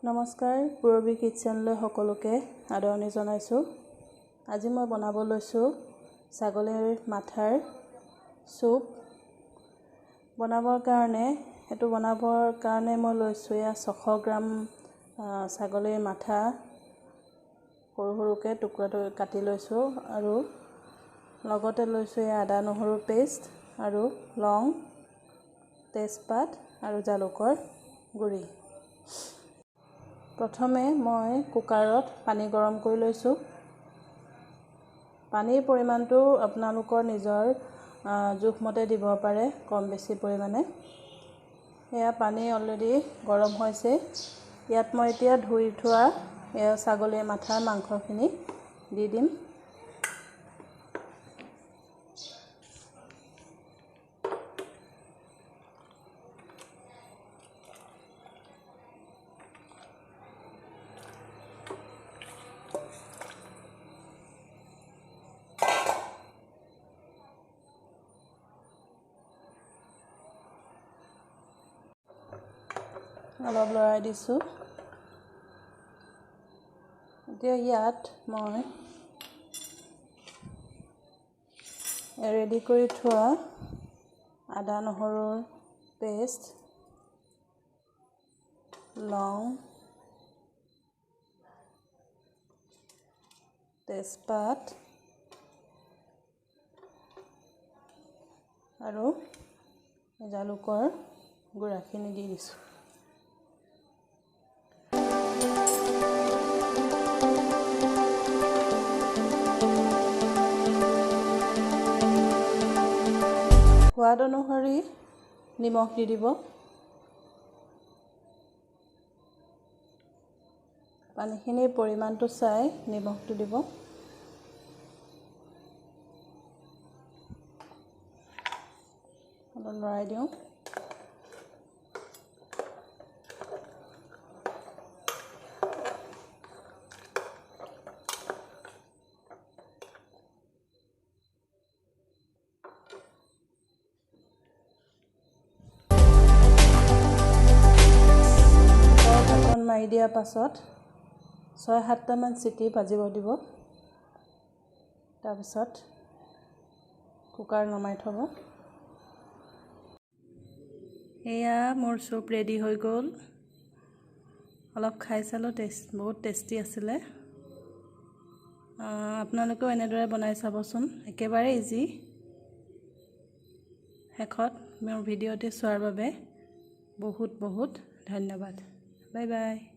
নমস্কাৰ, পূৰবী কিটচেনলৈ সকলোকে আদৰণি জনাইছোঁ। আজি মই বনাব লৈছোঁ ছাগলীৰ মাথাৰ চুপ। বনাবৰ কাৰণে এইটো বনাবৰ কাৰণে মই লৈছোঁ এয়া 600 গ্ৰাম ছাগলীৰ মাথা সৰু সৰুকৈ টুকুৰাটো কাটি লৈছোঁ আৰু লগতে লৈছোঁ এয়া আদা নহৰু পেষ্ট আৰু লং, তেজপাত আৰু জালুকৰ গুড়ি। প্ৰথমে মই কুকাৰত পানী গৰম কৰি লৈছোঁ। পানীৰ পৰিমাণটো আপোনালোকৰ নিজৰ জোখমতে দিব পাৰে, কম বেছি পৰিমাণে। এয়া পানী অলৰেডি গৰম হৈছে। ইয়াত মই এতিয়া ধুই থোৱা এয়া ছাগলীৰ মাথাৰ মাংসখিনি দি দিম। অলপ লৰাই দিছোঁ। এতিয়া ইয়াত মই ৰেডি কৰি থোৱা আদা নহৰুৰ পেষ্ট, লং, তেজপাত আৰু জালুকৰ গুড়াখিনি দি দিছোঁ। সোৱাদ অনুসৰি নিমখ দি দিব। পানীখিনিৰ পৰিমাণটো চাই নিমখটো দিব। অলপ লৰাই দিওঁ। মাৰি দিয়াৰ পাছত 6-7টামান চিটি বাজিব দিব। তাৰপিছত কুকাৰ নমাই থ'ব। এয়া মোৰ চুপ ৰেডি হৈ গ'ল। অলপ খাই চালোঁ, বহুত টেষ্টি আছিলে। আপোনালোকেও এনেদৰে বনাই চাবচোন, একেবাৰে ইজি। শেষত মোৰ ভিডিঅ'টি চোৱাৰ বাবে বহুত বহুত ধন্যবাদ। Bye bye.